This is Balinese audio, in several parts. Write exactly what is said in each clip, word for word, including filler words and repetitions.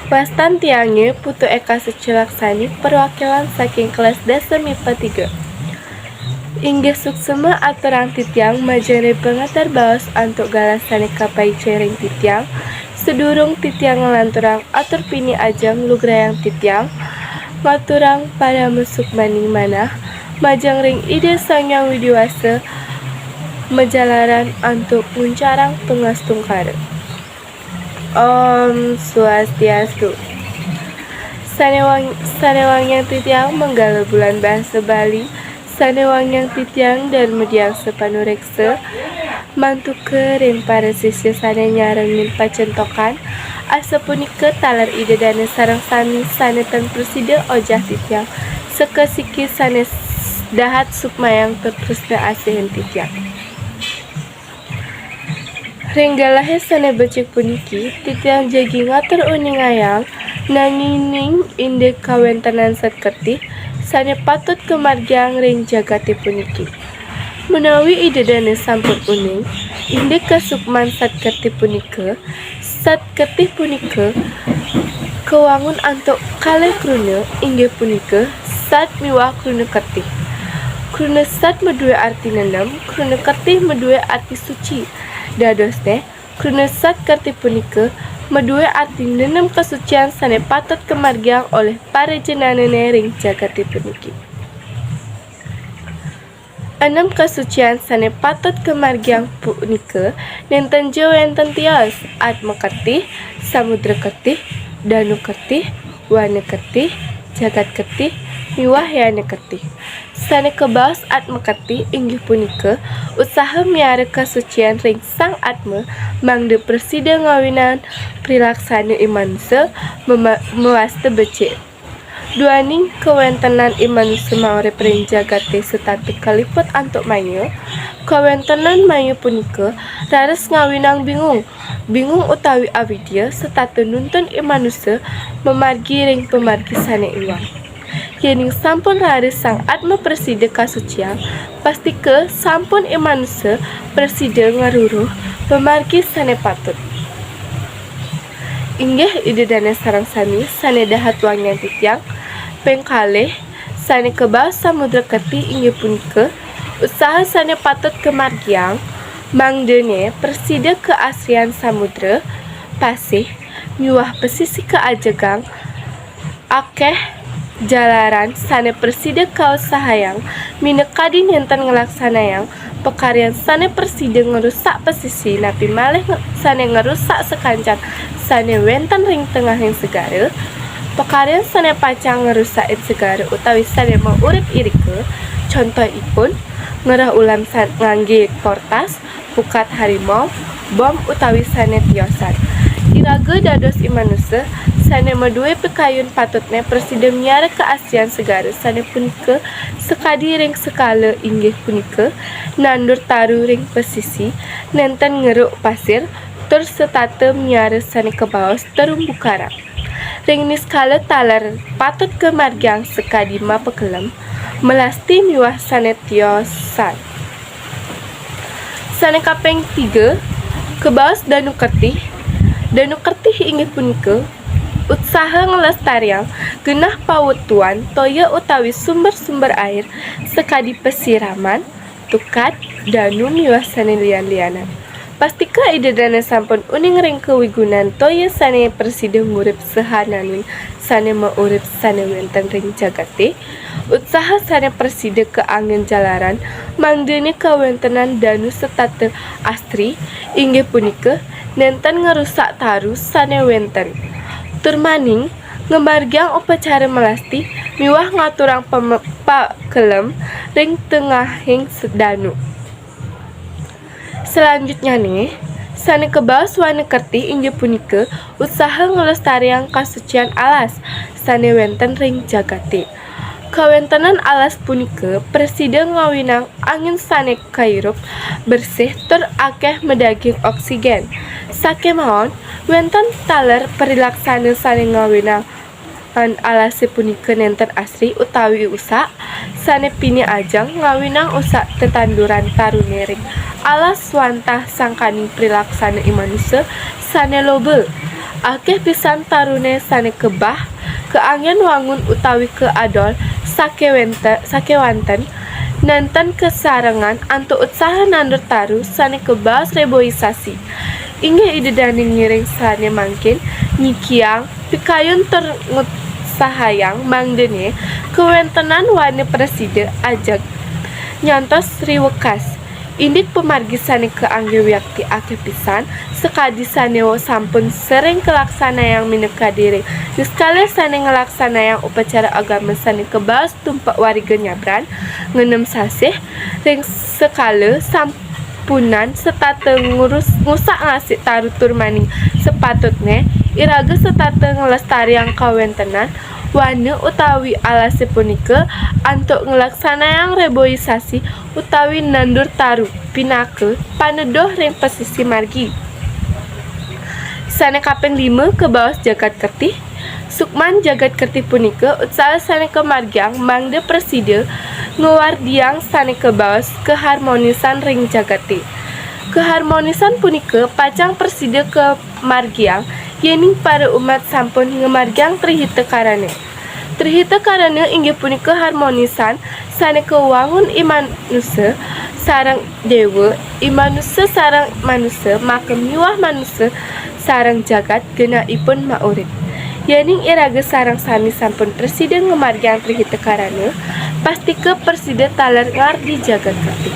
Wastan tiangé Putu Eka Suci Laksani, perwakilan saking kelas dasa mipa tiga. Inggih suksema aturang titiang majeng ring pangantar baos antuk galah sané kapaica ring titiang. Sadurung titiang nglanturang atur pinih ajeng, lugrayang titiang ngaturang parama suksmaning manah majeng ring Ida Sang Hyang Widhi Wasa, majalaran antuk nguncarang pangastungkara. Om Swastiastu. Sané wang-, sané wangiang titiang manggala bulan basa Bali, sané wangiang titiang Darma Diang sapanureksa, mantuka ring para sisya sané nyarengin pacentokan, asapunika taler Ida Dané sareng sami sané tan prasida ojah titiang, sakasiki sané s-, dahat sukmayang tur tresna asihin titiang. Ring galahé sané becik puniki, titiang jagi ngatur uningayang, nanging indik kawéntenan Sat Kertih sané patut kamargiang ring jagaté puniki. Menawi Ida Dané sampun uning, indik kasukman Sat Kertih punika, Sat Kertih punika kawangun antuk kalih kruna, inggih punika Sat miwah Kruna Kertih. Kruna Sat madué arti nenem, Kruna Kertih madué arti suci. Dadosné, Kruna Sat Kertih punika madué arti nenem kasucian sané patut kamargiang olih para jananané ring jagaté puniki. Enem kasucian sané patut kamargiang punika nénten ja wénten tios, Atma Kertih, Samudra Kertih, Danu Kertih, Wana Kertih, Jagat Kertih, miwah Yana Kertih. Sané kabaos Atma Kertih inggih punika utsaha miara kasucian ring Sang Atma, mangda prasida ngawinang prilaksana i manusa mema-, mawasta becik. Duaning kawéntenan i manusa maurip ring jagaté setata kaliput antuk maya, kawéntenan maya punika raris ngawinang bingung. Bingung utawi awidya setata nuntun i manusa mamargi ring pamargi sané iwang. Yéning sampun raris Sang Atma prasida kasuciang, pastika sampun i manusa prasida ngruruh pamargi sané patut. Inggih Ida Dané sareng sami sané dahat wangiang titiang, ping kalih, sané kabaos Samudra Kertih inggih punika utsaha sané patut kamargiang, mangdané prasida kaasrian samudra, pasih, miwah pasisi kaajegang, akéh jalaran sané prasida kautsahayang, minakadi nénten nglaksanayang pakaryan sané prasida ngrusak pasisi, napi malih nge-, sané ngrusak sakancan sané wénten ring tengahing segara, pakaryan sané pacang ngrusakin segara utawi sané maurip irika, contohipun, ngrereh ulam sa-, nganggé kortas, pukat harimau, bom utawi sané tiosan. Iraga dados i manusa sané madué pikayun patutné prasida miara kaasrian segara sané punika sakadi ring sekala inggih punika nandur taru ring pasisi, nénten ngeruk pasir, tur setata miara sané kabaos terumbu karang. Ring niskala taler patut kamargiang sakadi mapakelem, melasti miwah sané tiosan. Sané kaping tiga, kabaos Danu Kertih. Danu Kertih inggih punika utsaha nglestariang genah pawetuan toya utawi sumber-sumber air sakadi pasiraman, tukad, danu miwah sané lian-lianan. Pastika Ida Dané sampun uning ring kawigunan toya sané prasida ngurip sahananing sané maurip sané wénten ring jagaté. Utsaha sané prasida kaanggén jalaran mangdané kawéntenan danu setata astri, inggih punika nénten ngrusak taru sané wénten. Tur maning ngamargiang upacara melasti miwah ngaturang pame-, pakelem ring tengahing se-, danu. Salanjutnyané, sané kabaos Wana Kertih inggih punika utsaha nglestariang kasucian alas sané wénten ring jagaté. Kawéntenan alas punika prasida ngawinang angin sané kairup, bersih, tur akéh madaging oksigen. Sakémaon, wénten taler prilaksana sané ngawinang an alasé punika nénten asri utawi usak, sané pinih ajeng ngawinang usak tetanduran taruné ring alas wantah sangkaning prilaksana i manusa sané loba. Akéh pisan taruné sané kebah, kaanggén wangun utawi kaadol sakéwénte-, sakéwanten, nénten kasarengan antuk utsaha nandur taru sané kabaos réboisasi. Inggih Ida Dané ngiring sané mangkin nyikiang pikayun tur ngutsahayang mangdané kawéntenan wana prasida ajeg nyantos riwekas. Indik pamargi sané kaanggé wiakti akéh pisan, sakadi sané sampun sering kalaksanayang minakadi ring niskala sané nglaksanayang upacara agama sané kabaos tumpek warga nyabran, ngenem sasih ring sekala sampunan setata ngurus ngusak ngasik taru turmaning sapatutné, iraga setata nglestariang kawéntenan wana utawi alasé punika antuk nglaksanayang réboisasi utawi nandur taru pinaka paneduh ring pasisi margi. Sané kaping lima kabaos jagat kertih. Sukman jagat kertih punika utsaha sané kamargiang mangda prasida ngawardiang sané kabaos kaharmonisan ring jagaté. Kaharmonisan punika pacang prasida kamargiang yéning para umat sampun ngamargiang Tri Hita Karana. Tri Hita Karana inggih punika harmonisan sané kawangun i manusa sareng déwa, i manusa sareng manusa, maka miwah manusa sareng jagat genahipun maurip. Yéning iraga sareng sami sampun prasida ngamargiang Tri Hita Karana, pastika prasida taler ngardi jagat kertih.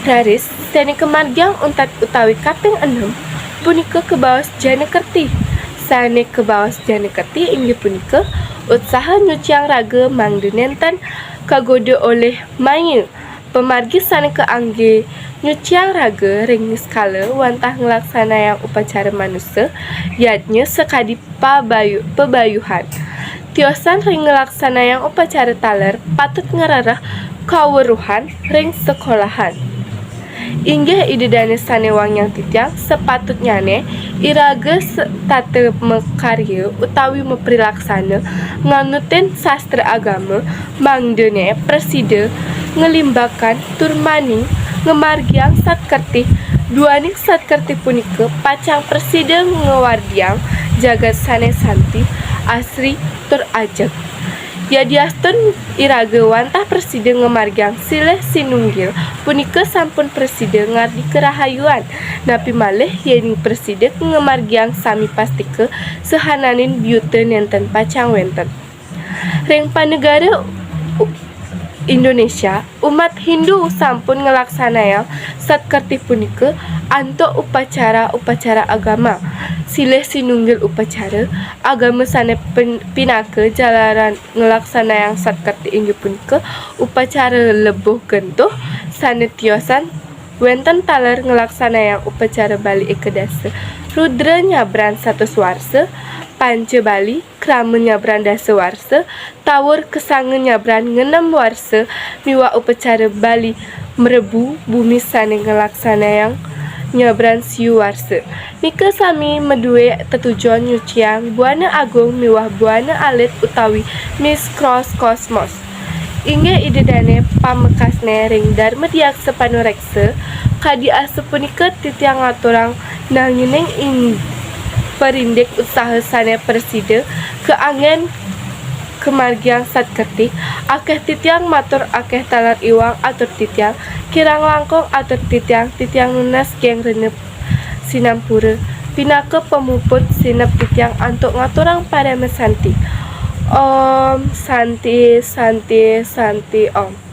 Raris, sané kamargiang untat utawi kaping enem punika kabaos jana kertih. Sané kabaos jana kertih inggih punika utsaha nyuciang raga mangda nénten kagoda olih maya. Pamargi sané kaanggé nyuciang raga ring niskala wantah nglaksanayang upacara manusa, yadnya sakadi pabayu-, pabayuhan. Tiosan ring nglaksanayang upacara taler patut ngrereh kaweruhan ring sekolahan. Inggih Ida Dané sané wangiang titiang, sapatutnyané iraga setata makarya utawi maprilaksana nganutin sastra agama, mangdané prasida nglimbakan turmaning ngamargiang Sat Kertih, duaning Sat Kertih punika pacang prasida ngawardiang jagat sané santi, asri, tur ajeg. Yadiastun iraga wantah prasida ngamargiang silih sinunggil punika sampun prasida ngardi karahayuan, napi malih yéning prasida ngamargiang sami pastika sahananing biuta nénten pacang wénten. Ring panegara u-, Indonesia, umat Hindu sampun nglaksanayang Sat Kertih punika antuk upacara-upacara agama. Silih sinunggil upacara agama sané pen-, pinaka jalaran nglaksanayang Sat Kertih inggih punika upacara lebuh gentuh sané tiosan wénten taler nglaksanayang upacara Bali Ekadasa, Rudra nyabran satus warsa, Panca Bali, Krama nyabran dasa warsa, Tawur Kesanga nyabran ngenem warsa, miwah upacara Bali Mrebu Bumi sané nglaksanayang nyabran siu warsa. Nika sami madué tetujon nyuciang Buana Agung miwah Buana Alit utawi Miss Cross Cosmos. Inggih Ida Dané pamekasné ring Dharma Diaksa Panuréksa, kadi asapunika titiang ngaturang nangining ing-, parindik usaha sané prasida kaanggén kamargiang Sat Kertih, akéh titiang matur akéh taler iwang atur titiang, kirang langkung atur titiang, titiang nunas geng rena sinampura, pinaka pamuput sineb titiang antuk ngaturang parama santi. Om Santi, Santi, Santi, Om.